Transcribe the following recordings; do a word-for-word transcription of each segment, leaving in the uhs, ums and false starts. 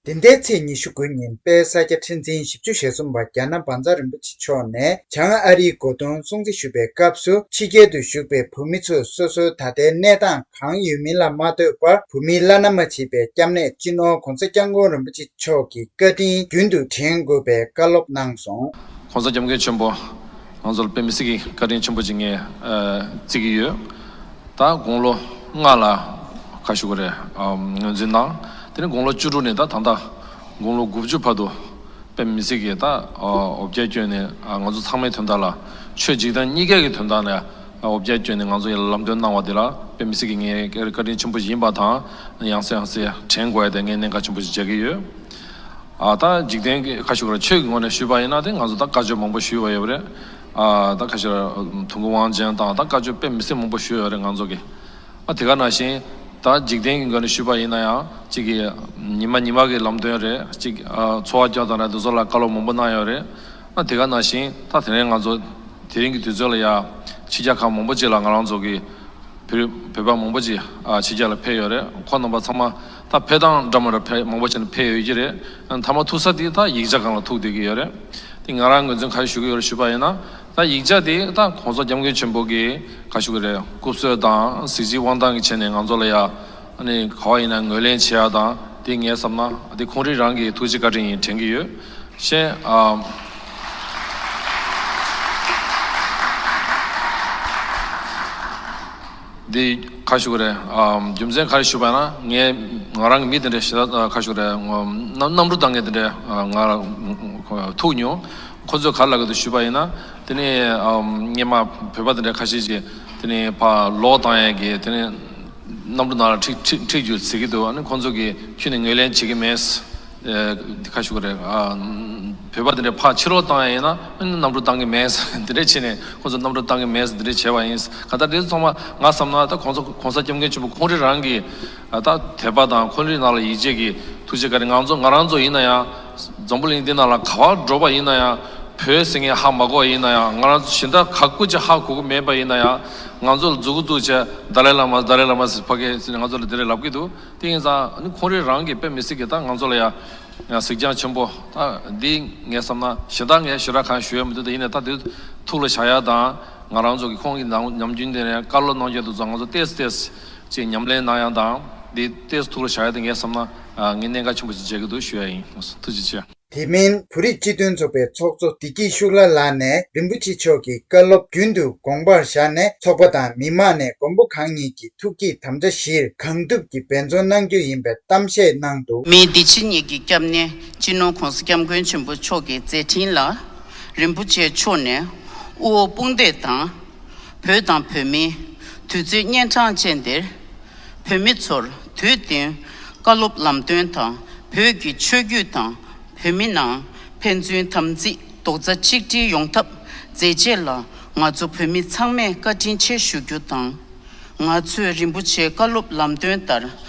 འདི་ཟླའི་ཚེས་ཉི་ཤུ་དགུ་ཉིན་དཔལ་ས་སྐྱ་ཁྲི་འཛིན་བཞི་བཅུ་ཞེ་གསུམ་པ་རྒྱ་ནག་བཛྲ་རིན་པོ་ཆེ་མཆོག་ནས་བྱང་ཨ་རིའི་གོ་དོན་སྲུང་བརྩི་ཞུ་བའི་སྐབས་སུ། ཕྱི་རྒྱལ་དུ་བཞུགས་པའི་བོད་མི་ཚོས་སོ་སོའི་ད་ལྟའི་གནས་སྟངས་གང་ཡོད་མིན་ལ་མ་ལྟོས་པར། བོད་མིའི་བླ་ན་མ་མཆིས་པའི་སྐྱབས་གནས་སྤྱི་ནོར་༧གོང་ས་༧སྐྱབས་མགོན་རིན་པོ་ཆེ་མཆོག་གི་བཀའ་དྲིན་རྒྱུན་དུ་དྲན་དགོས་པའི་བཀའ་སློབ་གནང་སོང་། ༧གོང་ས་༧སྐྱབས་མགོན་ཆེན་པོ་ང་ཚོ་ལ་དཔེ་མི་སྲིད་ཀྱི་བཀའ་དྲིན་ཆེན་པོ་ཅིག་ངས་ཨ་བརྩི་གི་ཡོད། ད་དགུང་ལོ་ལྔ་ལ་ཁ་ཞུ་གི་རེད། ཨམ་ངོས་འཛིན་གནང་། དེ་ནས་དགུང་ལོ་བཅུ་དྲུག་ནས་ད་ད་ལྟ་དགུང་ལོ་དགུ་བཅུ་བར་དུ་དཔེ་མི་སྲིད་ཀྱི་ད་ཨོ་བརྒྱལ་བསྐྱོན་ནས། ཨ་ང་ཚོ་ཚང་མའི་དོན་དག་ལ། ཆོས་འཇིག་རྟེན་གཉིས་ཀའི་གི་དོན་དག་ལ་ཨོ་བརྒྱལ་བསྐྱོན་ནས་ང་ཚོ་ཡི་ལམ་སྟོན་གནང་བ་དེ་ལ་དཔེ་མི་སྲིད་ཀྱི་ངས་བཀའ་དྲིན་ཆེན་པོ་ཡིན་པ་དང་། ཡང་སེ་ཡང་སེ་དྲན་དགོས་ཡ་དེ་ངས་གནད་འགག་ཆེན་པོ་ཞིག་མཇལ་གྱི་ཡོད། ཨ་ད་འཇིག་རྟེན་གྱི་ཁ་ཞུ་གི་རེད། ཆོས་ཀྱི་ངོས་ནས་ཞུས་པ་ཡིན་ན་དེ་ང་ཚོ་ད་བཀའ་ཆོས་མང་པོ་ཞུས་པ་ཡོད་རེད། ཨ་ད་ཁ་ཞུ་དུང་དཀར་དབང་ཆེན་དང་ད་བཀའ་ཆོས་དཔེ་མི་སྲིད་མང་པོ་ཞུས་ཡོད་རེད་ང་ཚོ་གི། ཨ་དེ་ག་ནང་བཞིན་ད་འཇིག་རྟེན་གྱི་སྒོ་ནས་ཞུས་པ་ཡིན་ན་ཡང་གཅིག་གི་ཉི་མ་ཉི་མ་གི་ལམ་སྟོན་རེད། གཅིག་ཨ་འཚོ་བ་སྐྱོང་སྟངས་རེད། འདི་ཚོ་ལ་བཀའ་སློབ་མང་པོ་གནང་ཡོད་རེད། ཨ་དེ་ག་ནང་བཞིན་ད་དེ་རིང་ང་ཚོ་དེ་རིང་གི་དུས་ཚོད་ལ་ཡ་ཕྱི་རྒྱལ་ཁག་མང་པོ་ཅིག་ལ་ང་རང་ཚོ་གི་བོད་བོད་པ་མང་པོ་ཅིག་ཨ་ཕྱི་རྒྱལ་ལ་ཕེབས་ཡོད་རེད། ཁོང་རྣམ་པ་ཚང་མ་ད་ཕེབས་སྟངས་འདྲ་མི་འདྲ་ཕེབས་མང་པོ་ཅིག་ནས་ཕེབས་ཡོད་ཀྱི་རེད། ཨ་མཐའ་མ་ཐུག་ས་དེ་ད་ཡིག་ཆ་སྒང་ལ་ཐུག་བསྡད་ཀྱི་ཡོད་རེད། དེ་ང་རང་ངོས་འཛིན་ག་རེ་ཞུ་གི་ཡོད་རེད་ཞུས་པ་ཡིན་ན། ད་ཡིག་ཆ་དེ་ད་༧གོང་ས་༧སྐྱབས་མགོན་ཆེན་པོ་གིས་ག་རེ་ཞུ་གི་རེད། སྐུ་གསོལ་དང་གཟི་བརྗིད་དབང་ཐང་གི་ཆེད་ནས་ང་ཚོ་ལ་ཡ་ཨ་ནི་ག་བ་ཡིན་ན་ངོས་ལེན་བྱེད་ཡ་དང་། དེ་ངས་བསམ་ན་དེ་ཁོང་རང་རང་གི་ཐུགས་རྗེ་བཀའ་དྲིན་ཡིན་དྲན་གྱི་ཡོད། ཤེས་ཨ། འདི་ག་རེ་ཞུ་གི་རེད། ཨམ་རྒྱུ་མཚན་ག་རེ་ཞུ་བ་ན། ངས་ང་རང་གི་མི་དེ་འདྲ་ཞེ་དྲག་ག་རེ་ཞུ་གི་རེད། གནམ་གནམ་གྲུ་བཏང་མཁན་དེ་འདྲ་ང་ལ་ཐུག་མྱོང་། ཁོ་ཚོས་ག་རེ་ལབ་ཀྱི་འདུག་ཞུས་པ་ཡིན་ན། དེ་ནས་ཨམ་སྔོན་མ་བོད་པ་དེ་འདྲ་ཁ་ཤས་ཀྱིས་དེ་ནས་ཕར་ལོག་བཏང་ཡས་ཀྱི་དེ་ནས་གནམ་གྲུ་ནང་ལ་ཁྲིད་ཁྲིད་ཁྲིད་རྒྱུ་ཟེར་གྱི་འདུག་ཨ་ནི་ཁོ་ཚོ་གིས་ཁྱོན་ནས་ངོས་ལེན་བྱེད་ཀྱི་མེད། ཨ་འདི་ག་རེ་ཞུ་གི་རེད། ཨ་བོད་པ་དེ་འདྲ་ཕར་ཕྱིར་ལོག་བཏང་ཡ་ཡིན་ན་གནམ་གྲུ་བཏང་གི་མེད་ཟེར། འདི་འདྲ་བྱས་ནས་ཁོ་ཚོ་གནམ་གྲུ་བཏང་གི་མེད་ཟེར། འདི་འདྲ་བྱས་པ་ཡིན། གང་ལྟར་དེ་ཚོ་ཚང་མ་ང་བསམ་ན་ད་༧གོང་ས་༧གོང་ས་༧སྐྱབས་མགོན་ཆེན་པོ་ཁོང་རང་རང་གི་ཨ་ད་དད་པ་དང་ཁོང་རང་ནང་ལ་ཡིད་ཆེས་ཀྱི་ཐུགས་རྗེ་བཀའ་དྲིན། ང་ཚོ་ང་རང་ཚོ་ཡིན་ན་ཡང་འཛམ་བུ་གླིང་འདི་ནང་ལ་ག་པར་འགྲོ་བ་ཡིན་ན་ཡང་བོད་ཟེར་མཁན་ཧ་མ་གོ་བ་ཡིན་ན་ཡང་། ང་རང་ཚོ་གཞན་དག་ག་སྐུ་ཅིག་ཧ་གོ་གི་མེད་པ་ཡིན་ན་ཡང་། ང་ཚོ་ལ་མཛུ་གུ་བཙུགས་བྱས་ཏཱ་ལའི་བླ་མ་ཏཱ་ལའི་བླ་མ་ཟེར་ཕ་གིར་ང་ཚོ་ལ་འདི་འདྲ་ལབ་ཀྱི་འདུག་དེ་ཡིན་ཙང་ཨ་ནི་ཁོང་རང་རང་གིས་དཔེ་མི་སྲིད་ཀྱི་ད་ང་ཚོ་ལ་ཡ་ཡང་གཟིགས་རྒྱང་ཆེན་པོ། ད་འདི་ངས་བསམ་ན་གཞན་དག་ངས་ཞེ་དྲག་གང་ཞུ་ཡ་མི་འདུག་ད་ཡིན་ནའི་ད་འདི་ཐུགས་ལ་བཞག་ཡ་དང་། ང་རང་ཚོ་གི་ཁོང་གི་ནམ་ནམ་རྒྱུན་དེ་ནས་བཀའ་སློབ་གནང་རྒྱུ་དེ་ཚོ་ང་ཚོ་ཏོག་ཙམ་ཏོག་ཙམ་ཅིག་ཉམས་ལེན་གནང་ཡ་དང་། འདི་ཏོག་ཙམ་ཐུགས་ལ་བཞག་ཡ་དེ་ངས་བསམ་ན་ཨ་ངས་གནད་འགག་ཆེན་པོ་ཞིག་མཇལ་གྱི་འདུག་ཞུ་ཡ་ཡིན། ཐུགས་རྗེ་ཆེ། དེ་མིན་བོད་རིགས་སྤྱི་མཐུན་ཚོགས་པའི་ཚོགས་གཙོ་བདེ་སྐྱིད་ཤུགས་ལྷ་ལགས་ནས་རིན་པོ་ཆེ་མཆོག་གི་བཀའ་སློབ་རྒྱུན་དུ་དགོངས་པར་བཞག་ནས། ཚོགས་པ་དང་མི་མང་ནས་མགོན་པོ་གང་ཉིད་ཀྱི་ཐུགས་བསྐྱེད་དམ་བཅའ་བཞིར་གང་ཐུབ་ཀྱིས་འབད་བརྩོན་གནང་རྒྱུ་ཡིན་པའི་གཏམ་བཤད་གནང་འདུག་མི་འདི་ཕྱི་གཉིས་ཀྱི་སྐྱབས་གནས་སྤྱི་ནོར་༧གོང་ས་༧སྐྱབས་མགོན་ཆེན་པོ་མཆོག་གི་མཛད་འཕྲིན་ལ། རིན་པོ་ཆེ་མཆོག་ནས་དབུ་འོག་དཔུང་འདེགས་དང་། བོད་དང་བོད་མིའི་དུས་ཚོད་གཉན་འཕྲང་ཅན་འདིར། བོད་མི་ཚོར་དུས་བསྟུན་བཀའ་སློབ་ལམ་སྟོན་དང་། བོད་ཀྱི་ཆོས་བརྒྱུད་དང་བོད་མི་ནང་ཕན་ཚུན་དམ་ཚིག་རྡོག་རྩ་གཅིག་སྒྲིལ་ཡོང་ཐབས་མཛད་རྗེས་ལ་ང་ཚོ་བོད་མི་ཚང་མས་བཀའ་དྲིན་ཆེ་ཞུ་རྒྱུ་དང་། ང་ཚོས་རིན་པོ་ཆེའི་བཀའ་སློབ་ལམ་སྟོན་ལྟར་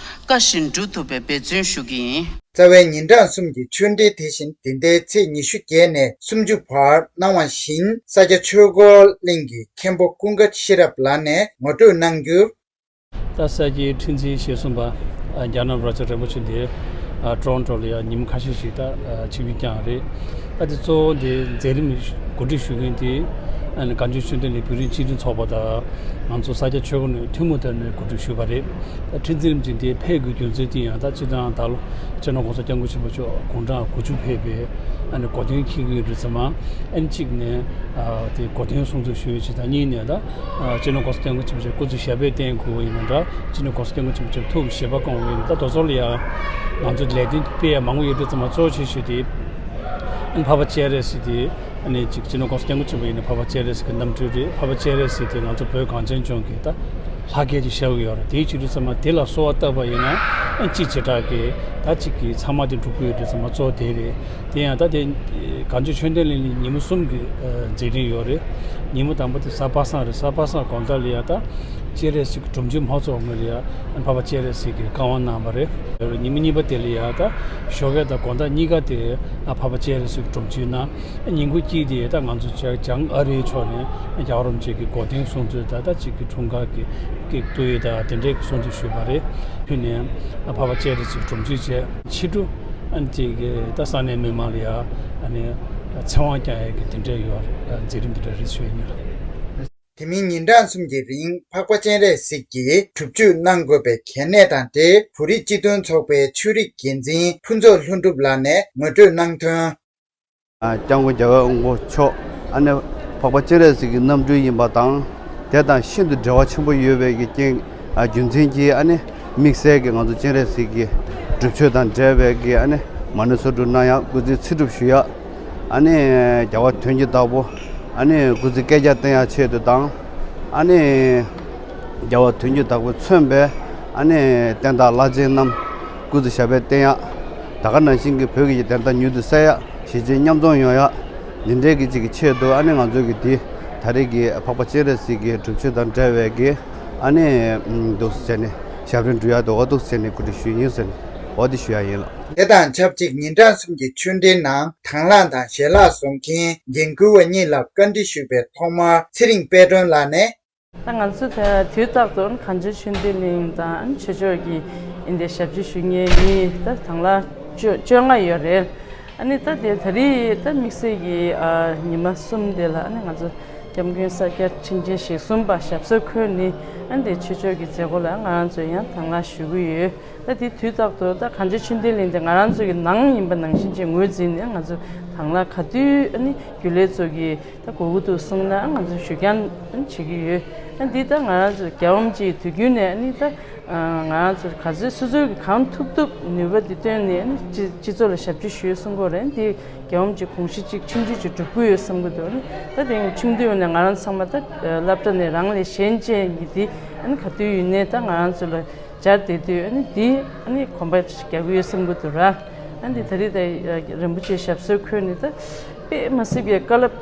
བཀའ་བཞིན་སྒྲུབ་ཐུབ་པའི་འབད་བརྩོན་ཞུ་གི་ཡིན། རྩ་བའི་ཉིན་གྲངས་གསུམ་གྱི་ཆོས་འབྲེལ་དེ་བཞིན་འདི་ཟླའི་ཚེས་ཉི་ཤུ་བརྒྱད་ནས་སུམ་ཅུ་བར་གནང་བ་བཞིན། ས་སྐྱ་ཆོས་འཁོར་གླིང་གི་མཁན་པོ་ཀུན་དགའ་ཤེས་རབ་ལགས་ནས་ངོ་སྤྲོད་གནང་རྒྱུར། ད་ས་སྐྱའི་ཁྲི་འཛིན་ཞེ་གསུམ་པ་རྒྱ་ནག་བཛྲ་རིན་པོ་ཆེ་འདི་ཊོ་རོན་ཊོ་ལ་ཡང་ཉིན་མོ་ཁ་ཤས་ཤིག་ད་ཆིབས་བསྒྱུར་བསྐྱངས་རེད། ད་དེ་གཙོ་བོ་འདི་མཛད་རིམ་གོ་སྒྲིག་ཞུ་མཁན་དེ་གངས་ལྗོངས་ཆོས་ལྡན་གླིང་བོད་རིགས་སྤྱི་མཐུན་ཚོགས་པ་དང་། ང་ཚོ་ས་སྐྱ་ཆོས་འཁོར་ནས་ཐུན་མོང་ཐོག་ནས་གོ་སྒྲིག་ཞུས་པ་རེད། ད་ཁྲི་འཛིན་རིན་པོ་ཆེ་འདི་ཕེབས་དགོས་རྒྱུ་མཚན་དེ་ཡང་ད་སྤྱིར་བཏང་ད་ལོ་སྤྱི་ནོར་༧གོང་ས་༧སྐྱབས་མགོན་ཆེན་པོ་མཆོག་དགུང་གྲངས་དགུ་བཅུ་ཕེབས་པའི་ཨ་ནི་གོ་སྟོན་འཁེལ་གྱི་ཡོད་དུས་ཙམ་པ། ཨ་ནི་གཅིག་ནས་ཨ་དེ་གོ་སྟོན་སྲུང་བརྩི་ཞུ་ཡ་གཅིག་དང་། གཉིས་ནས་ད་ཨ་སྤྱི་ནོར་༧གོང་ས་༧སྐྱབས་མགོན་ཆེན་པོ་མཆོག་སྐུ་ཚེ་ཞབས་པད་བརྟན་དགོས་པ་ཡིན་ན་འདྲ། སྤྱི་ནོར་༧གོང་ས་༧སྐྱབས་མགོན་ཆེན་པོ་མཆོག་ཐུགས་ཞལ་པར་བསྐོང་བ་ཡིན་ན་འདྲ། དེ་ཚོ་ལ་ཡང་ང་ཚོ་ལས་དོན་སྤེལ་ཡ་མང་པོ་ཡོད་དུས་ཙམ་པ། གཙོ་ཆེ་ཤོས་དེ་ཨ་ནི་འཕགས་པ་སྤྱན་རས་གཟིགས་དེ། ཨ་ནི་གཅིག་སྤྱི་ནོར་༧གོང་ས་༧སྐྱབས་མགོན་ཆེན་པོ་ཡིན་ན་འཕགས་པ་སྤྱན་རས་གཟིགས་ཀྱི་རྣམ་སྤྲུལ་རེད། འཕགས་པ་སྤྱན་རས་གཟིགས་དེ་ང་ཚོ་བོད་གངས་ཅན་ལྗོངས་ཀྱི་ད་ལྷ་སྐལ་ཅིག་ཤར་གྱི་ཡོད་རེད། དེའི་ཕྱི་དྲོ་ཚང་མ་དེ་ལ་གསོལ་བ་བཏབ་པ་ཡིན་ན། ཨ་ནི་གཅིག་བྱེ་བྲག་གི་ད་གཅིག་གི་ཚང་མ་དེ་འགྲུབ་ཀྱི་ཡོད་དུས་ཙམ་པ་གཙོ་བོ་དེ་རེད། དེ་ཡང་ད་དེ་གངས་ལྗོངས་ཆོས་ལྡན་གླིང་ལ་ཉིན་མོ་གསུམ་གྱི་ཨ་མཛད་རིམ་ཡོད་རེད། ཉིན་མོ་དང་པོ་དེ་གཟའ་པ་སངས་རེད། གཟའ་པ་སངས་དགོང་དག་ལ་ཡ་ད་སྤྱན་རས་གཟིགས་ཀྱི་སྒྲུབ་མཆོད་མ་ཚོགས་སྔོན་ལ་ཡ་འཕགས་པ་སྤྱན་རས་གཟིགས་ཀྱི་བཀའ་དབང་གནང་བ་རེད། ཉིན་མོ་གཉིས་པ་དེ་ལ་ཡ་ད་ཞོགས་ཀས་དང་དགོང་དག་གཉིས་ཀ་དེ་ཨ་འཕགས་པ་སྤྱན་རས་གཟིགས་ཀྱི་སྒྲུབ་མཆོད་གནང་། ཉིན་གུང་གཅིག་དེ་ད་ང་ཚོ་བྱང་ཨ་རིའི་ཕྱོགས་ནས་རྒྱལ་བ་རིན་པོ་ཆེ་གི་གོ་སྟོན་སྲུང་བརྩི་དང་། ད་གཅིག་གི་འཁྲུངས་སྐར་གྱི་ཀེག་གཏུབ་ཡས་དང་དེ་འདྲའི་སྲུང་བརྩི་ཞུས་པ་རེད། དེ་ནས་འཕགས་པ་སྤྱན་རས་གཟིགས་སྒྲུབ་མཆོད་བྱས། ཕྱི་དྲོ་ ཨ་ནི་ཅིག་གི་ད་ས་གནས་མི་མང་ལ་ཡ་ཨ་ནི་ཚེ་དབང་བསྐྱང་ཡས་ཀྱི་དེ་འདྲ་ཡོད་རེད། མཛད་རིམ་དེ་འདྲ་རེད་ཞུ་ཡ་ཡིན་ལ། དེ་མིན་ཉིན་གྲངས་གསུམ་གྱི་རིང་འཕགས་པ་སྤྱན་རས་གཟིགས་ཀྱི་སྒྲུབ་མཆོད་གནང་དགོས་པའི་གལ་གནད་དང་འབྲེལ་བོད་རིགས་སྤྱི་མཐུན་ཚོགས་པའི་ཆོས་རིག་འགན་འཛིན་ཕུན་ཚོགས་ལྷུན་གྲུབ་ལགས་ནས་ངོ་སྤྲོད་གནང་དོན། ཨ། སྐྱབས་མགོན་རྒྱལ་བའི་དབང་པོ་མཆོག་ཨ་ནི་འཕགས་པ་སྤྱན་རས་གཟིགས་ཀྱི་རྣམ་སྤྲུལ་ཡིན་པ་དང་། དེ་དང་ཤིན་ཏུ་འབྲེལ་བ་ཆེན་པོ་ཡོད་པའི་གི་རྐྱེན། ཨ། རྒྱུ་མཚན་གྱིས་ཨ་ནི་དམིགས་བསལ་གྱི་ང་ཚོ་སྤྱན་རས་གཟིགས་ཀྱི་སྒྲུབ་མཆོད་དང་འབྲེལ་བའི་གི་ཨ་ནི་མ་ཎི་ཚོགས་སྒྲུབ་གནང་ཡག། སྐུ་ཚེ་ཚེ་སྒྲུབ་ཞུ་ཡག། ཨ་ནི་རྒྱལ་བ་དོན་གྱི་བདག་པོ་ཨ་ནི་སྐུ་ཚེ་བསྐལ་བརྒྱར་བརྟན་ཡག་ཆེད་དུ་དང་། ཨ་ནི་རྒྱལ་བ་དོན་གྱི་བདག་པོས་མཚོན་པའི་ཨ་ནི་བསྟན་བདག་བླ་ཆེན་རྣམས་སྐུ་ཚེ་ཞབས་པད་བརྟན་ཡག། ད་ག་ནང་བཞིན་གྱི་བོད་ཀྱི་བདེན་མཐའ་མྱུར་དུ་གསལ་ཡག། གཞིས་བྱེས་མཉམ་འཛོམས་ཡོང་ཡག། འདི་འདྲའི་གི་ཅིག་གི་ཆེད་དུ་ཨ་ནི་ང་ཚོ་གི་འདི་ད་རེས་ཀྱི་འཕགས་པ་སྤྱན་རས་གཟིགས་ཀྱི་སྒྲུབ་མཆོད་དང་འབྲེལ་བའི་གི་ཨ་ནི་འདུག་སེ་བྱས་ནས་ཞབས་རིམ་སྒྲུབ་ཡག་འདུག་ག་འདུག་སེ་བྱས་ནས་གོ་སྒྲིག་ཞུས་ཡིན་ཟེར་ནས་འོ་འདི་ཞུ་ཡག་ཡིན་ལགས། དེ་དང་ཆབས་ཅིག་ཉིན་གྲངས་གསུམ་གྱི་ཆོས་འབྲེལ་ནང་དང་བླངས་དང་ཞལ་ལག་བཟོ་མཁན་འགན་འཁུར་བ་གཉིས་ལ་བཀའ་འདྲི་ཞུས་པའི་ཐོག་མར་ཚེ་རིང་དཔལ་སྒྲོན་ལགས་ནས། ད་ང་ཚོ་ད་དུས་རྟག་ཏུ་གངས་ལྗོངས་ཆོས་ལྡན་གླིང་དང་ཆོས་ཕྱོགས་ཀྱི་ཨིན་དེ་ཞབས་ཕྱི་ཞུ་མཁན་མི་ད་དང་བླངས་བཅོ་བཅོ་ལྔ་ཡོད་རེད། ཨ་ནི་ད་དེ་ད་རེས་ད་དམིགས་བསལ་གྱི་ཨ་ཉི་མ་གསུམ་དེ་ལ་ཨ་ནི་ང་ཚོ་སྐྱབས་མགོན་ས་སྐྱ་ཁྲི་ཆེན་ཞེ་གསུམ་པ་ཞབས་སོར་འཁོད་ནས་ཨ་ནི་དེ་ཆོས་ཕྱོགས་ཀྱི་མཛད་སྒོ་ལ་ང་རང་ཚོ་ཡང་དང་བླངས་ཞུ་གི་ཡོད། ད་དེ་དུས་རྟག་ཏུ་ད་གངས་ལྗོངས་ཆོས་ལྡན་གླིང་དེ་ང་རང་ཚོ་གི་ནང་ཡིན་པ་ནང་བཞིན་ཅིག་ངོས་འཛིན་ནས་ང་ཚོ་དང་བླངས་ག་དུས་ཨ་ནི་རྒྱུན་ལས་ཚོ་གི་ད་དགོས་ཀྱི་འདུག་གསུངས་ན་ང་ཚོ་ཞུ་རྐྱང་བྱེད་ཀྱི་ཡོད། ཨ་འདི་ད་ང་རང་ཚོ་རྒྱལ་བ་རིན་པོ་ཆེའི་དུས་རྒྱུན་ནས་ཨ་ནི་ད་ང་རང་ཚོ་ག་ཚོད་སོ་སོའི་གི་གང་ཐུབ་ཐུབ་ནུས་པ་འདི་བཏོན་ནས་ཨ་ནི་སྤྱི་སྤྱི་ཚོགས་ལ་ཞབས་ཕྱི་ཞུས་གསུང་གི་ཡོད་རེད། འདི་རྒྱལ་བ་རིན་པོ་ཆེའི་དགོངས་གཞི་གཅིག་ཆུང་ཆུང་ཅིག་སྒྲུབ་ཀྱི་ཡོད་བསམ་གྱི་འདུག་ཨ་ནི་ད་དེ་ཆུང་དུས་ནས་ང་རང་ཚང་མ་ད་སློབ་གྲྭ་ནས་རང་ལས་གཞན་གཅེས་ཀྱི་འདི་ཨ་ནི་ག་དུས་ཡིན་ནའི་ད་ང་རང་ཚོ་ལ་སྦྱར་བསྡད་དུས་ཨ་ནི་འདི་ཨ་ནི་གོམ་པ་རྒྱག་གི་ཡོད་བསམ་གྱི་འདུག་ར། ཨ་འདི་ད་རེས་ད་རིན་པོ་ཆེ་ཞབས་སོར་འཁོད་ནས་ད་དཔེ་མ་སྲིད་པའི་བཀའ་སློབ་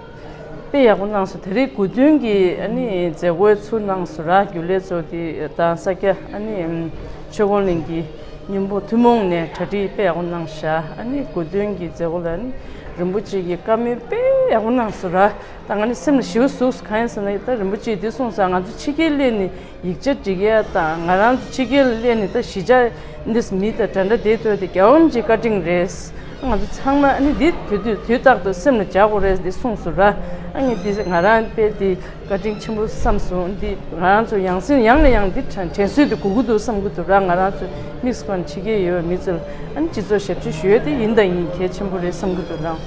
དཔེ་ཡག་པོ་གནང་སོང་། ད་རེས་དགུ་སྟོན་གྱི་ཨ་ནི་མཛད་སྒོའི་ཚུལ་གནང་སོང་ར། རྒྱུན་ལས་ཚོ་དེ་དང་ས་སྐྱ་ཨ་ནི་ཆོས་འཁོར་གླིང་གི་སྙིང་པོ་ཐུན་མོང་ནས་གྲ་སྒྲིག་དཔེ་ཡག་པོ་གནང་ཤག་ཨ་ནི་དགུ་སྟོན་གྱི་མཛད་སྒོ་ལ་ཨ་ནི་རིན་པོ་ཆེ་གི་བཀའ་མོལ་དཔེ་ཡག་པོ་གནང་སོང་ར། ད་ང་ནི་སེམས་ལ་ཞེ་པོ་ཟུག་སོང་། གང་ཡིན་ཟེར་ན་ད་རིན་པོ་ཆེས་འདི་གསུངས་སོང་། ང་ཚོ་ཕྱི་རྒྱལ་སླེབས་ནས་ཡིག་ཆ་སྒྲིག་ཡ་དང་ང་རང་ཚོ་ཕྱི་རྒྱལ་སླེབས་ནས་ད་གཞིས་ཆགས་འདི་མི་དང་འདྲ་འདྲ་བསྡད་ཐུབ་ཡ་དེ་རྒྱལ་བ་རིན་པོ་ཆེའི་བཀའ་དྲིན་རེད། ང་ཚོ་ཚང་མ་ཨ་ནི་འདི་དུས་དུས་དུས་རྟག་ཏུ་སེམས་ལ་འཇགས་དགོས་རེད་འདི་གསུངས་སོང་ར། ཨ་ནི་འདི་ང་རང་དཔེ་འདི་བཀའ་དྲིན་ཆེན་པོ་བསམ་སོང་། འདི་ང་རང་ཚོ་ཡང་སེ་ཡང་ནས་ཡང་འདི་དྲན་དྲན་གསོས་འདི་དགོས་ཀྱི་འདུག་བསམ་གྱི་འདུག་ར། ང་རང་ཚོ་དམིགས་སུ་བཀར་ནས་ཕྱི་རྒྱལ་ཡོད་པའི་མི་ཚོ་ལ་ཨ་ནི་སྤྱི་ཚོགས་ཞབས་ཕྱི་ཞུ་ཡ་དེ་ཡིན་དང་ཡིན་གལ་ཆེན་པོ་རེད་བསམ་གྱི་འདུག་ར།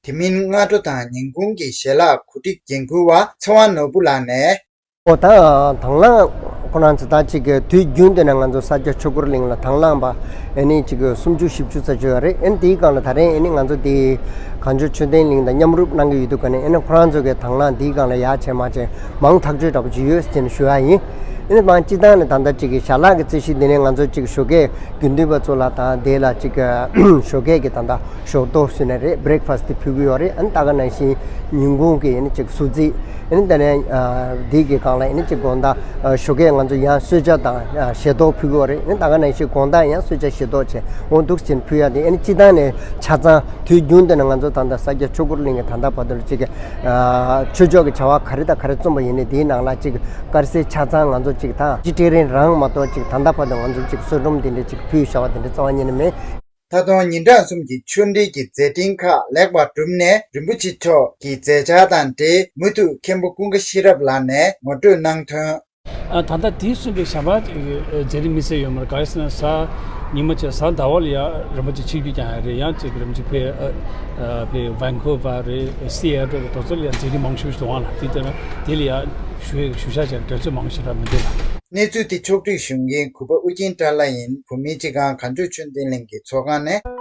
དེ་མིན་སྔ་དྲོ་དང་ཉིན་གུང་གི་ཞལ་ལག་གོ་སྒྲིག་འགན་འཁུར་བ་ཚེ་དབང་ནོར་བུ་ལགས་ནས། ཨོ་ད་དང་བླངས་ཁོ་རང་ཚོ་ད་ཅིག་གི་དུས་རྒྱུན་དུ་ནས་ང་ཚོ་ས་སྐྱ་ཆོས་འཁོར་གླིང་ལ་དང་བླངས་པ་ཨེ་ནི་ཅིག་གི་སུམ་ཅུ་བཞི་བཅུ་ཙམ་ཅིག་ཡོད་རེད། ཨེ་ནི་དེའི་སྒང་ལ་ད་རེས་ཨེ་ནི་ང་ཚོ་དེ་གངས་ལྗོངས་ཆོས་ལྡན་གླིང་དང་མཉམ་རུབ་གནང་གི་ཡོད་དུས་ཀ་ནས་ཨེ་ནི་ཁོ་རང་ཚོ་གི་དང་བླངས་དེའི་སྒང་ལ་ཡག་བྱས་མ་བྱས་མང་ཐག་ཆོད་འདྲ་པོ་ཅིག་ཡོད་ཟེར་ནས་ཞུ་ཡ་ཡིན། ཨེ་ནི་མང་སྤྱི་བཏང་ནས་ད་ལྟ་ཅིག་གི་ཞལ་ལག་གི་རྩིས་གཞི་འདི་ནས་ང་ཚོ་ཅིག་ཞོགས་ཀས་དགེ་འདུན་པ་ཚོ་ལ་དང་དེ་ལ་ཅིག་གི་ཞོགས་ཀས་ཀྱི་ད་ལྟ་ཞོགས་ཏོག་ཟེར་ནས་རེད། བྷི་རེག་ཕ་སི་དེ་ཕུལ་གི་ཡོད་རེད། ཨ་ནི་ད་ག་ནང་བཞིན་ཉིན་གུང་གི་ཨ་ནི་ཅིག་གསོལ་ཚིགས། ཨ་ནི་དེ་ནས་ཨ་དེ་གི་སྒང་ལ་ཨ་ནི་ཅིག་དགོང་དག་ཨ་ཞོགས་ཀས་ང་ཚོ་ཡང་གསོལ་ཇ་དང་ཨ་ཞལ་ཏོག་ཕུལ་གི་ཡོད་རེད། ཨ་ནི་ད་ག་ནང་བཞིན་དགོང་དག་ཡང་གསོལ་ཇ་ཞལ་ཏོག་བྱས་འོ་འདུག་ཅིག་ཕུལ་ཡ་དེ་ཨ་ནི་སྤྱི་བཏང་ནས་ཆ་ཚང་དུས་རྒྱུན་དུ་ནས་ང་ཚོ་ད་ལྟ་ས་སྐྱ་ཆོས་འཁོར་གླིང་གི་ད་ལྟ་བར་དུ་ཅིག་ཨ་ཆོས་ཕྱོགས་ཀྱི་བྱ་བ་ག་རེ་དང་ག་རེ་རྩོམ་པ་ཡིན་ནའི་དེའི་ནང་ལ་ཅིག་དཀར་ཟས་ཆ་ཚང་ང་ཚོ་ཅིག་ད་ཅི་སྤྲད་རན་རང་མ་གཏོགས་ཅིག་ད་ལྟ་བར་དུ་ང་ཚོ་ཅིག་གསོལ་སྒྲོམ་དེ་འདྲ་ཅིག་ཕུལ་བཞག་པ་དེ་འདྲ་རྩ་བ་ཉིད་ནས་མེད། ད་དུང་ཉིན་གྲངས་གསུམ་གྱི་ཆོས་འབྲེལ་གྱི་མཛད་འཕྲིན་ཁག་ལེགས་པར་གྲུབ་ནས་རིན་པོ་ཆེ་མཆོག་གི་མཛད་འཆར་དང་འབྲེལ་མུ་མཐུད་མཁན་པོ་ཀུན་དགའ་ཤེས་རབ་ལགས་ནས་ངོ་སྤྲོད་གནང་དོན། ཨ་ད་ལྟ་དུས་གསུམ་པའི་ཞལ་མཇལ་མཛད་རིམ་དམིགས་བསལ་ཡོད་མ་རེད། ག་རེ་ཟེར་ན་གཟའ་ཉི་མ་བཅས་གཟའ་ཟླ་བ་ལ་ཡ་རིན་པོ་ཆེ་ཆིབས་བསྒྱུར་བསྐྱངས་ཡ་རེད། ཡང་གཅིག་རིན་པོ་ཆེ་ཕེ་ཕེ་ཝན་ཀོ་ཝར་རེད། སི་ཨེ་ཊལ་རེད། དེ་ཚོ་ལ་ཡ་མཛད་རིམ་མང་ཤོས་ཤིག་འདུག་ཨང་ལ། དེ་ལྟར་ན་དེ་ལ་ཡ་ཞུ་ཞུ་བཞག་བྱས་འགྲེལ་བརྗོད་མང་ཤོས་རག་མི་འདུག་ལ། གནས་ཚུལ་དེ་ཕྱོགས་བསྒྲིགས་ཞུ་མཁན་གུས་པ་ཨུ་རྒྱན་བཀྲ་ལྷ་ཡིན། བོད་མིའི་སྤྱི་ཁང་གངས་ལྗོངས་ཆོས་ལྡན་གླིང་གི་ཚོགས་ཁང་ནས།